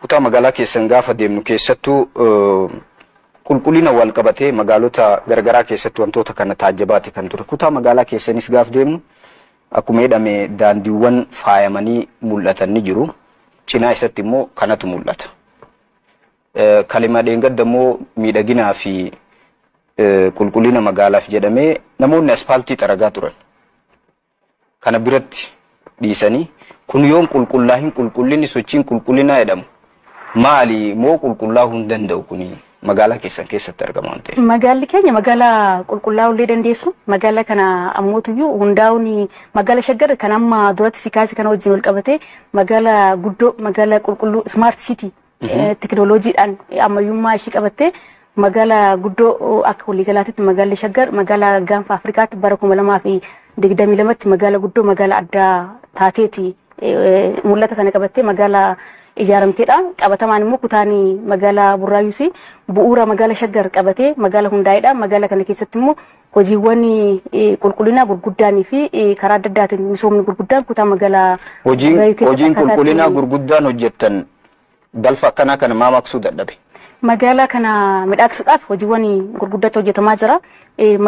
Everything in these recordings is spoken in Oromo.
Kutaa magaalaa keessan gaafa deemnu keessattuu qulqullina wal qabatee magaalota garagaraa keessatti wantoota kana taajjabaate kan ture. Kutaa magaalaa keessanis gaaf deemnu akkuma jedhame daandiiwwan faayamanii mul'atan ni jiru. Cinaa isatti immoo kanatu mul'ata. Kalima dheengadda immoo miidhaginaa fi qulqullina magaalaaf jedhamee namoonni aspaaltii xaragaa turan. Kana biratti dhiisanii kun yoon qulqullaa hin qulqullinni sochiin qulqullinaa jedhamu maali moo qulqullaa'uu hin danda'u kuni magaalaa keessan keessatti argama waan ta'eef. Magaalli keenya magaalaa qulqullaa'uu illee dandeessu. Magaalaa kana ammootuyyuu hundaa'uun magaala Shaggar kan amma duratti si kaase kana wajjin wal qabatee magaalaa guddoo magaalaa qulqulluu smart city teknooloojiidhaan ammayyummaa ishii qabattee magaalaa guddoo akka waliigalaatitti magaalli Shaggar magaalaa gaanfa Afrikaatti bara 2022tti magaalaa guddoo magaalaa addaa taateeti mul'ata sana qabattee magaalaa ijaaramteedha. Qabatamaan immoo kutaan magaalaa Burraayyuus bu'uura magaalaa Shaggar qabatee magaalaa hundaa'edha. Magaalaa kana keessatti immoo hojiiwwan qulqullinaa gurguddaanii fi karaa adda addaatiin misoomni gurguddaan kutaa magaalaa Hojiin qulqullinaa gurguddaan hojjettan balfa akkanaa kana maa maqsuu dadhabe? Magaalaa kana midhaagsuudhaaf hojiiwwan gurguddaatu hojjetamaa jira.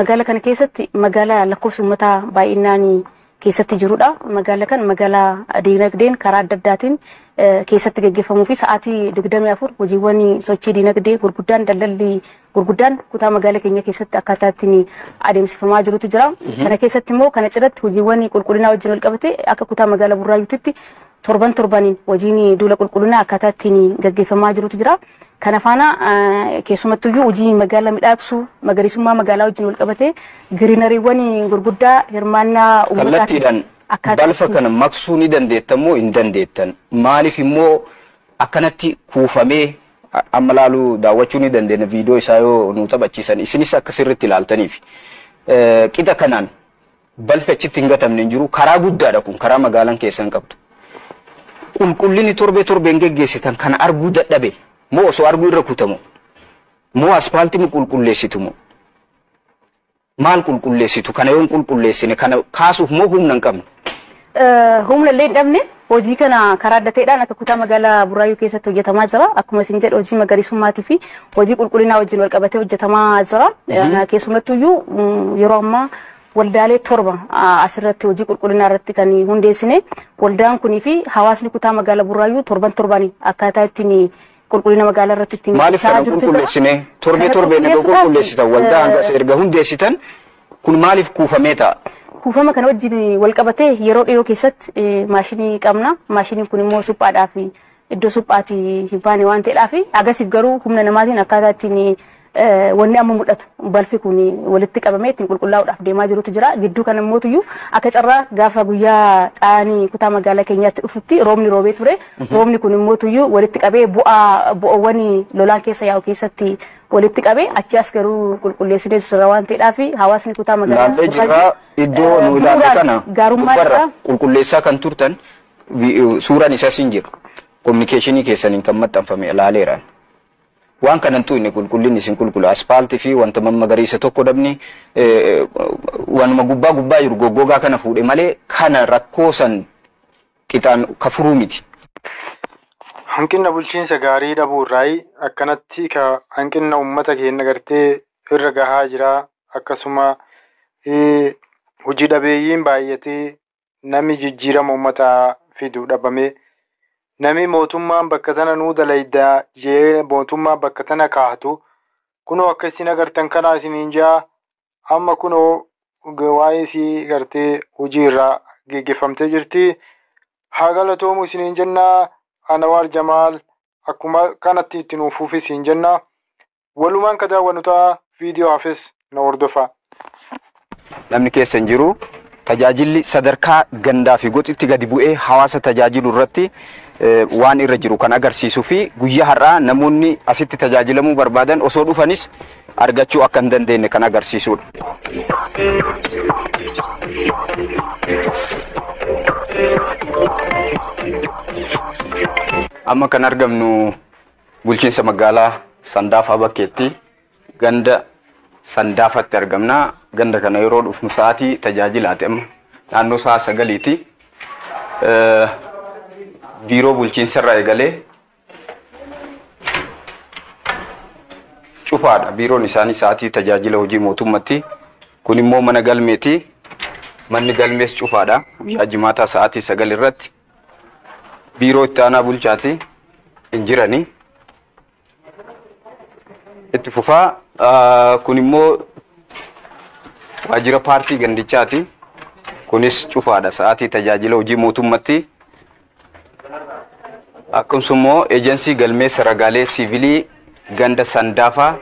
Magaalaa kana keessatti magaalaa lakkoofsi uummataa baay'inaan keessatti jirudha. Magaalaa kan magaalaa diinagdeen karaa adda addaatiin keessatti gaggeeffamuu fi sa'aatii 24 hojiiwwan sochii diinagdee gurguddaan daldalli gurguddaan kutaa magaalaa keenya keessatti akkaataa ittiin adeemsifamaa jirutu jira. Kana keessatti immoo kana cinatti hojiiwwan qulqullinaa wajjin wal qabate akka kutaa magaalaa Burraayyuutti torban torbaniin hojiin duula qulqullinaa akkaataa ittiin gaggeeffamaa jirutu jira. Kana faana keessumattuyyuu hojii magaalaa midhaagsuu magariisummaa magaalaa wajjin wal qabate giriinariiwwan gurguddaa hirmaannaa Kallattiidhaan balfa kana maqsuu ni dandeettan moo hin dandeettan? Maaliif immoo akkanatti kuufamee amma laaluu daawwachuu ni dandeenya viidiyoo isaa yoo nu taphachiisan isinis akka sirriitti ilaaltaniif. Qixa kanaan balfi achitti hin gatamne hin jiru karaa guddaadha kun karaa magaalaan keessan qabdu. Qulqullinni torbee torbeen geggeessitan kana arguu dadhabe moo osoo arguu irra kutamu moo aspaaltii qulqulleessitu moo maal qulqulleessitu kana yoon qulqulleessine kana kaasuuf moo humna hin qabne? Humna illee hin dhabne hojii kana karaa adda ta'eedhaan akka kutaa magaalaa Burraayyuu keessatti hojjetamaa jira. Akkuma isin jedhe hojii magariisummaatii fi hojii qulqullinaa wajjin wal qabatee hojjetamaa jira. Keessumattuyyuu yeroo ammaa waldaalee 7 asirratti hojii qulqullinaa irratti kan hundeessine waldaan kunii fi hawaasni kutaa magaalaa Burraayyuu torban torbanii akkaataa ittiin qulqullina magaalaa irratti ittiin Maaliif kana qulqulleessine torbee torbeen erga qulqulleessitan waldaa hanga erga hundeessitan kun maaliif kuufamee ta'a? Kuufama kana wajjin wal qabatee yeroo dhiyoo keessatti maashinii qabna. Maashiniin kun immoo suphaadhaaf iddoo suphaatii hin baane waan ta'eedhaaf agasiif garuu humna namaatiin akkaataa ittiin wanni amma mul'atu balfi kun walitti qabamee ittiin qulqullaa'uudhaaf deemaa jirutu jira. Gidduu kana immoo akka carraa gaafa guyyaa xaanii kutaa magaalaa keenyaatti dhufutti roobni roobee ture. Roobni kun immoo walitti qabee bu'aawwan lolaan keessa yaa'u keessatti walitti qabee achi as garuu qulqulleessinee jira waan ta'eedhaaf hawaasni kutaa magaalaa Laallee jirraa iddoo nu ilaalle kana gubbarra qulqulleessaa kan turtan suuraan isaas hin jiru. Kominikeeshinii keessaniin kan maxxanfame ilaaleeraan. Waan kanan tuqne qulqullinni isin qulqullu aspaaltii fi wanta magariisa tokko dhabni waanuma gubbaa gubbaa jiru goggogaa kana fuudhe malee kana rakkoo san qixaan kafuruu miti. Hanqina bulchiinsa gaarii dhabuu irraa akkanatti ka hanqina uummata keenya gartee irra gahaa jira. Akkasuma hojii dhabeeyyiin baay'atee namni jijjiirama uummataa fidu dhabame. Namni mootummaan bakka tana nuu dalaydaa jee mootummaan bakka tana kaa'atu kunoo akka isin agartan kanaa isiniin jaa amma kunoo waa'ee isii gartee hojii irraa geggeeffamtee jirti. Haa galatoomu isiniin jennaa Anwaar Jamaal akkuma kanatti itti nuuf fufi isiin jennaa. Walumaan ka daawwannu ta'a viidiyoo hafes na hordofa. Namni keessa hin jiru. Tajaajilli sadarkaa gandaa fi goxitti gadi bu'ee hawaasa tajaajilu irratti waan irra jiru kan agarsiisuu fi guyyaa har'aa namoonni asitti tajaajilamuu barbaadan osoo dhufanis argachuu akka hin dandeenye kan agarsiisudha. Amma kan argamnu bulchiinsa magaalaa Sandaafaa bakkeetti ganda Sandaafatti argamna. Ganda kana yeroo dhufnu sa'aatii tajaajilaati amma naannoo sa'a 9ti. Biiroo bulchiinsarraa eegalee cufaadha. Biiroon isaanii sa'aatii tajaajila hojii mootummatti. Kun immoo mana galmeeti. Manni galmees cufaadha. Guyyaa jimaataa sa'aatii 9 irratti. Biiroo itti aanaa bulchaati hin jirani. Itti fufaa kun immoo waajjira paartii gandichaati. Kunis cufaadha sa'aatii tajaajila hojii mootummatti. Akkasuma immoo eejensii galmeessa ragaalee siivilii ganda Sandaafaa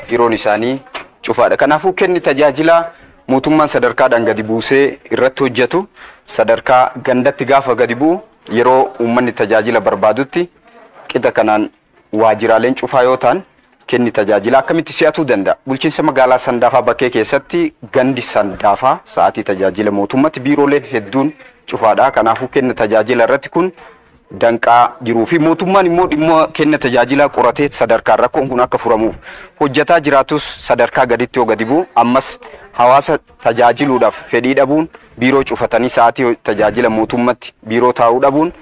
biiroon isaanii cufaadha. Kanaafuu kenni tajaajila mootummaan sadarkaadhaan gadi buusee irratti hojjetu sadarkaa gandatti gaafa gadi bu'u yeroo uummanni tajaajila barbaadutti qixa kanaan waajjiraaleen cufaa yoo ta'an kenni tajaajila akkamitti si'atuu danda'a? Bulchiinsa magaalaa Sandaafaa bakkee keessatti gandi Sandaafaa sa'aatii tajaajila mootummatti biirooleen hedduun cufaadha. Kanaafuu kenna tajaajila irratti kun danqaa jiruu fi mootummaan immoo dhimma kenna tajaajilaa qoratee sadarkaan rakkoon kun akka furamuuf hojjetaa jiraatus sadarkaa gaditti yoo gadi bu'u ammas hawaasa tajaajiluudhaaf fedhii dhabuun biiroo cufatanii sa'aatii tajaajila mootummatti biiroo taa'uu dhabuun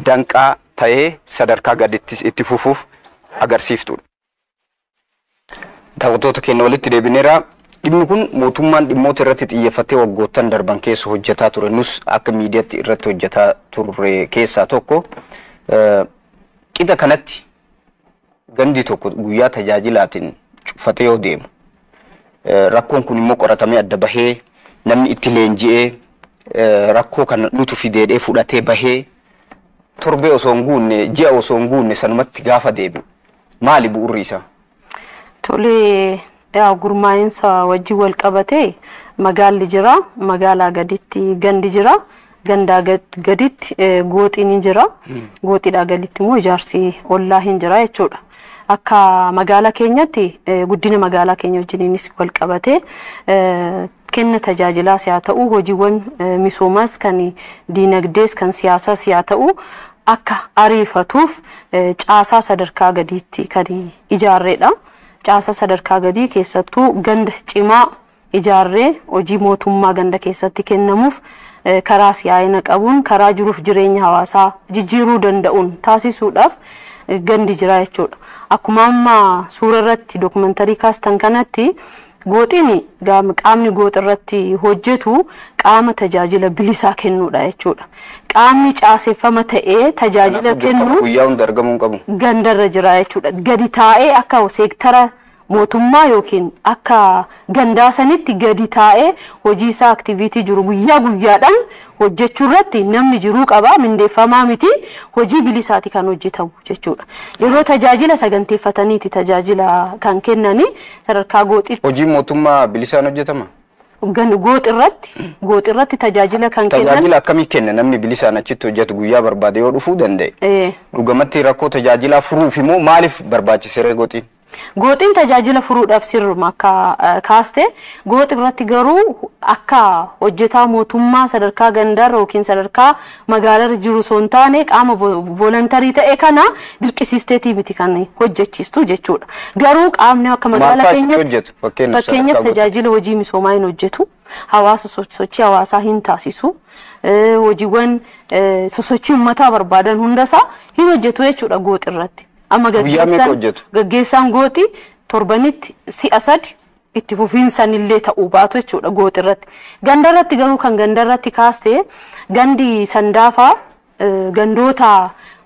danqaa ta'ee sadarkaa gaditti itti fufuuf agarsiiftuudha. Daawwattoota keenya walitti deebineera. Dhimmi kun mootummaan dhimmoota irratti xiyyeeffatee waggoottan darban keessa hojjetaa ture. Nus akka miidiyaatti irratti hojjetaa turre keessaa tokko. Qixa kanatti gandi tokko guyyaa tajaajilaatiin cufatee yoo deemu rakkoon kun immoo qoratamee adda bahee namni itti leenji'ee rakkoo kana nutu fideedhee fudhatee bahee torbee osoo hin guunne ji'a osoo hin guunne sanumatti gaafa deebi'u maali bu'urri isaa? Tolee, gurmaa'insa wajjin wal qabatee magaalli jira, magaalaa gaditti gandi jira, gandaa gaditti gooxiin hin jira, gooxiidhaa gaditti immoo ijaarsi ollaa hin jira jechuudha. Akka magaalaa keenyatti guddina magaalaa keenya wajjiniinis wal qabatee kenna tajaajilaas haa ta'u hojiiwwan misoomaas kan diinagdees kan siyaasaas haa ta'u akka ariifatuuf caasaa sadarkaa gadiitti kan ijaarredha. Caasaa sadarkaa gadii keessattuu ganda cimaa ijaarree hojii mootummaa ganda keessatti kennamuuf karaa si'aayina qabuun karaa jiruuf jireenya hawaasaa jijjiiruu danda'uun taasisuudhaaf gandi jira jechuudha. Akkuma amma suura irratti dookumentarii kaastan kanatti gooxiin qaamni gooxi irratti hojjetu qaama tajaajila bilisaa kennuudha jechuudha. Qaamni caaseffama ta'ee tajaajila kennu guyyaa hunda argamuu hin qabu. Gandarra jira jechuudha. Gadi taa'ee akka seektara mootummaa yookiin akka gandaa sanitti gadi taa'ee hojii isaa aktiviitii jiru guyyaa guyyaadhaan hojjechuu irratti namni jiruu qaba mindeeffamaa miti hojii bilisaati kan hojjetamu jechuudha. Yeroo tajaajila saganteeffataniiti tajaajila kan kennanii sadarkaa gooxitti. Hojii mootummaa bilisaan hojjetama? Gooxi irratti tajaajila kan kennan. Tajaajila akkamii kenna namni bilisaan achitti hojjetu guyyaa barbaade yoo dhufuu danda'e? Dhugamatti rakkoo tajaajilaa furuuf immoo maaliif barbaachisee gooxiin? Gooxiin tajaajila furuudhaaf sirruma akka kaaste gooxi irratti garuu akka hojjetaa mootummaa sadarkaa gandaarra yookiin sadarkaa magaalaarra jiru osoo hin taane qaama voolontarii ta'e kana dirqisiisteetii miti kan hojjechiistu jechuudha. Garuu qaamni akka magaalaa keenyatti fakkeenyaaf tajaajila hojii misoomaa hin hojjetu, hawaasa sochii hawaasaa hin taasisu, hojiiwwan sosochii uummataa barbaadan hundasaa hin hojjetu jechuudha gooxi irratti. Amma gaggeessaan gooxi torbanitti si'a sadi itti fufiinsan illee ta'uu baatu jechuudha gooxi irratti. Ganda irratti garuu kan ganda irratti kaaste gandi Sandaafaa gandoota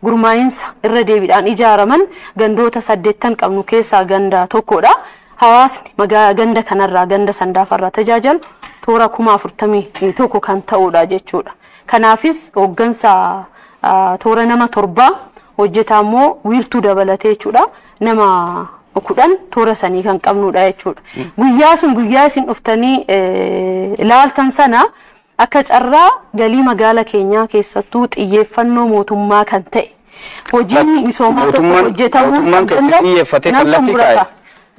gurmaa'insa irra deebiidhaan ijaaraman gandoota 8 qabnu keessaa ganda tokkodha. Hawaasni ganda kanarraa ganda Sandaafaarraa tajaajilu toora 41,000 kan ta'udha jechuudha. Kanaafis hooggansa toora nama 7 hojjetaa immoo wiirtuu dabalatee jechuudha nama 10 toora sanii kan qabnudha jechuudha. Guyyaa sun guyyaa isin dhuftanii ilaaltan sana akka carraa galii magaala keenyaa keessattuu xiyyeeffannoo mootummaa kan ta'e hojiin misoomaa tokko hojjetamuu mootummaan kan xiyyeeffate kallattii kaa'e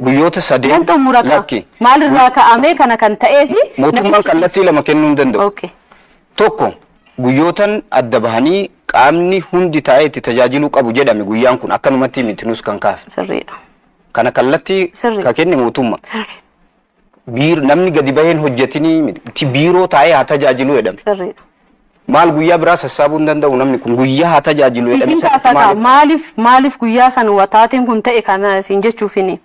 guyyoota 3 lakki maalirraa ka'ame kana kan ta'ee fi mootummaan kallattii 2 kennuu hin danda'u. Tokko guyyootan adda bahanii Qaamni hundi taa'ee itti tajaajiluu qabu jedhame guyyaan kun akkanumatti miti nus kan kaafe. Sirriidha. Kana kallattii ka kenne mootummaa. Namni gadi baheen hojjetinii miti biiroo taa'ee haa tajaajilu jedhame. Sirriidha. Maal guyyaa biraa sassaabuu hin danda'u namni kun guyyaa haa tajaajilu jedhame. Siifin kaasaa maaliif guyyaa san wataateen kun ta'e kana siin jechuufini.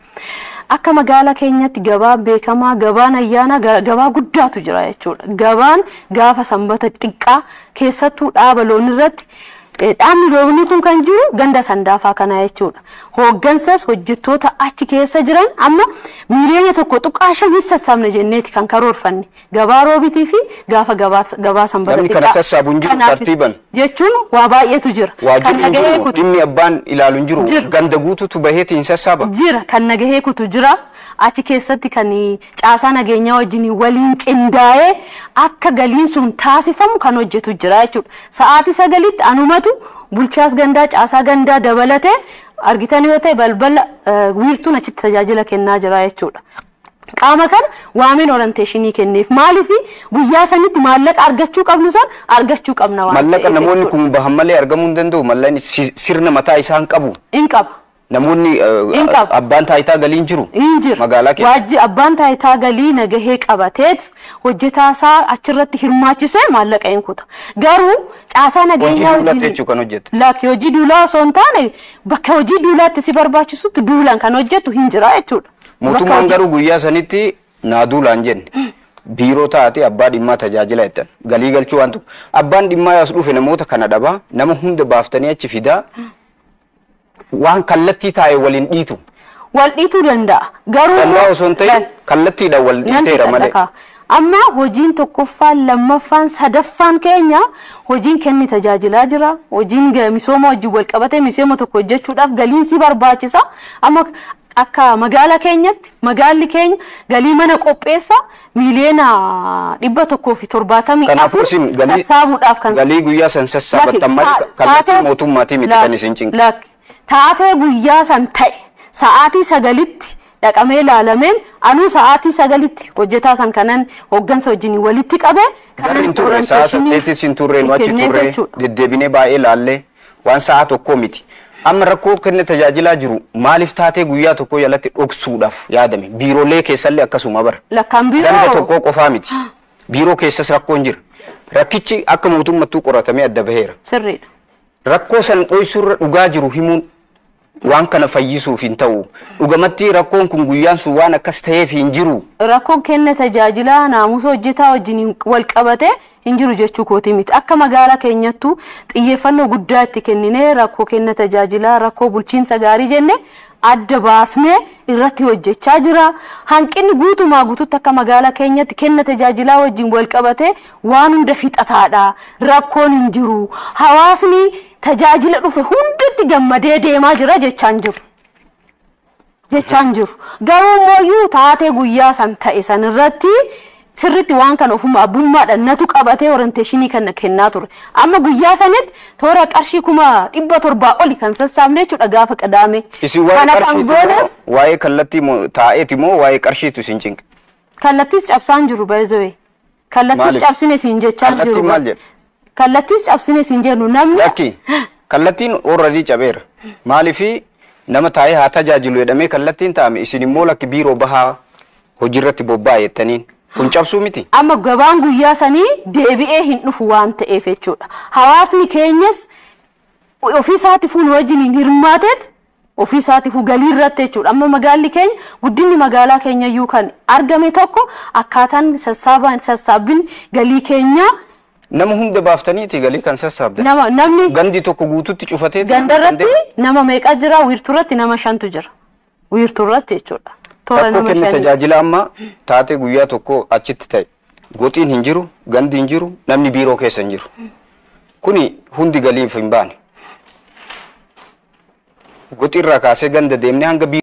Akka magaalaa keenyatti gabaa beekamaa gabaan ayyaana gabaa guddaatu jira jechuudha. Gabaan gaafa sanbata xiqqaa keessattuu dhaaba loon irratti dhaabni loonii kun kan jiru ganda sandaafaa kana jechuudha. Hooggansas hojjettoota achi keessa jiran amma miiliyoona 1.5 sassaabna jenneeti kan karoorfanne gabaa roobitii fi gaafa gabaa sanbata xiqqaa. Namni kana sassaabu hin jiru tartiiban. Jechuun waa baay'eetu jira. Waajjirri hin jiru dhimmi abbaan ilaalu hin jiru ganda guutuutu baheeti hin sassaaba. Jira kan nagahee kutu jira. Achi keessatti kan caasaa nageenyaa wajjin waliin qindaa'ee akka galiin sun taasifamu kan hojjetu jira jechuudha. Sa'aatii 9tti anumatu bulchaas gandaa caasaa gandaa dabalatee argitan yoo ta'e balbala wiirtuun achitti tajaajila kennaa jira jechuudha. Qaama kana waameen orienteeshinii kenneef maaliif guyyaa sanitti maallaqa argachuu qabnu san argachuu qabna waan ta'eef. Maallaqa namoonni kun bahan malee argamuu hin danda'u mallaqni sirna mataa isaan qabu. Hin qaba. Namoonni abbaan taayitaa galii hin jiru. Hin jiru. Magaalaa keessa. Waajji abbaan taayitaa galii nagahee qabateet hojjetaa isaa achirratti hirmaachisee maallaqa hin kuta. Garuu caasaa nageenyaa hojii duulaa jechuu kan hojjetu. Lakki hojii duulaa osoo hin taane bakka hojii duulaatti si barbaachisutti duulaan kan hojjetu hin jira jechuudha. Mootummaan garuu guyyaa sanitti naa duulaan jenne. Biiroo taate abbaa dhimmaa tajaajila jettan galii galchuu waan tokko abbaan dhimmaa as dhufe namoota kana dhabaa nama hunda baaftanii achi fidaa. Waan kallattii taa'e waliin dhiitu. Wal dhiituu danda'a. Garuu dallaa osoo hin ta'in kallattiidhaan wal dhiiteera malee. Amma hojiin tokkoffaan lammaffaan sadaffaan keenya hojiin kenni tajaajilaa jira. Hojiin misooma wajjin wal qabatee misooma tokko hojjechuudhaaf galiin si barbaachisa. Amma akka magaalaa keenyatti magaalli keenya galii mana qopheessa miiliyoona 174 sassaabuudhaaf kan galii guyyaa san sassaabattan malee kallattii mootummaatii miti kan isin cinqu. Taatee guyyaa san ta'e sa'aatii 9tti dhaqamee ilaalameen anuu sa'aatii 9tti hojjetaa san kanan hooggansa wajjin walitti qabee kanan hin turre sa'a 8 hin turre nu achi turre deddeebinee baay'ee ilaallee waan sa'a tokkoo miti. Amma rakkoo kenna tajaajilaa jiru maaliif taatee guyyaa tokko jalatti dhoksuudhaaf yaadame biiroolee keessallee akkasuma bara. Lakkaan biiroo. Ganda tokkoo qofaa miti. Biiroo keessas rakkoon jira. Rakkichi akka mootummattuu qoratamee adda baheera. Sirriidha. Rakkoo san dhoysuurra dhugaa jiru himuun waan kana fayyisuuf hin ta'u. Dhugamatti rakkoon kun guyyaan sun waan akkas ta'eef hin jiru. Rakkoon kenna tajaajilaa naamusa hojjetaa wajjin wal qabate hin jiru jechuu kooti miti. Akka magaalaa keenyattuu xiyyeeffannoo guddaa itti kenninee rakkoo kenna tajaajilaa rakkoo bulchiinsa gaarii jenne adda baasnee irratti hojjechaa jira. Hanqinni guutumaa guututti akka magaalaa keenyatti kenna tajaajilaa wajjin wal qabate waan hunda fixataadha. Rakkoon hin jiru. Hawaasni tajaajila dhufe hundatti gammadee deemaa jira jechaan jiru. Jechaan jiru. Garuu mooyyuu taatee guyyaa san ta'e san irratti sirriitti waan kana ofuma abbummaadhaan natu qabatee orienteeshinii kana kennaa ture. Amma guyyaa sanitti toora qarshii 700,000 oli kan sassaabne jechuudha gaafa qadaame. Isin waa'ee qarshiitu waa'ee kallattii taa'eeti moo waa'ee qarshiitu isin cinqa? Kallattiis cabsaan jiru baay'ee. Kallattiis cabsine isin jechaa jiru. Kallattiin maal jedha? Kallattiis cabsine isin jennu namni. Lakki kallattiin already cabeera. Maaliifi nama taa'ee haa tajaajilu jedhamee kallattiin taa'ame isin immoo lakki biiroo bahaa hojiirratti bobba'aa jettaniin. Kun cabsuu miti. Amma gabaan guyyaa sanii deebi'ee hin dhufu waan ta'eef jechuudha. Hawaasni keenyas ofii isaatiif nu wajjin hin hirmaateet ofii isaatiif galii irratti jechuudha. Amma magaalli keenya guddinni magaalaa keenya iyyuu kan argame tokko akkaataan sassaabin galii keenyaa. Nama hunda baaftaniiti galii kan sassaabdan. Namni gandi tokko guututti cufatee gandarratti nama meeqa jira? Wiirtuurratti nama 5tu jira. Wiirtuurratti jechuudha. Rakkoo kenna tajaajila amma taatee guyyaa tokko achitti ta'e goxiin hin jiru, gandi hin jiru, namni biiroo keessa hin jiru. Kuni hundi galiif hin baane. Goxiirraa kaasee ganda deemnee hanga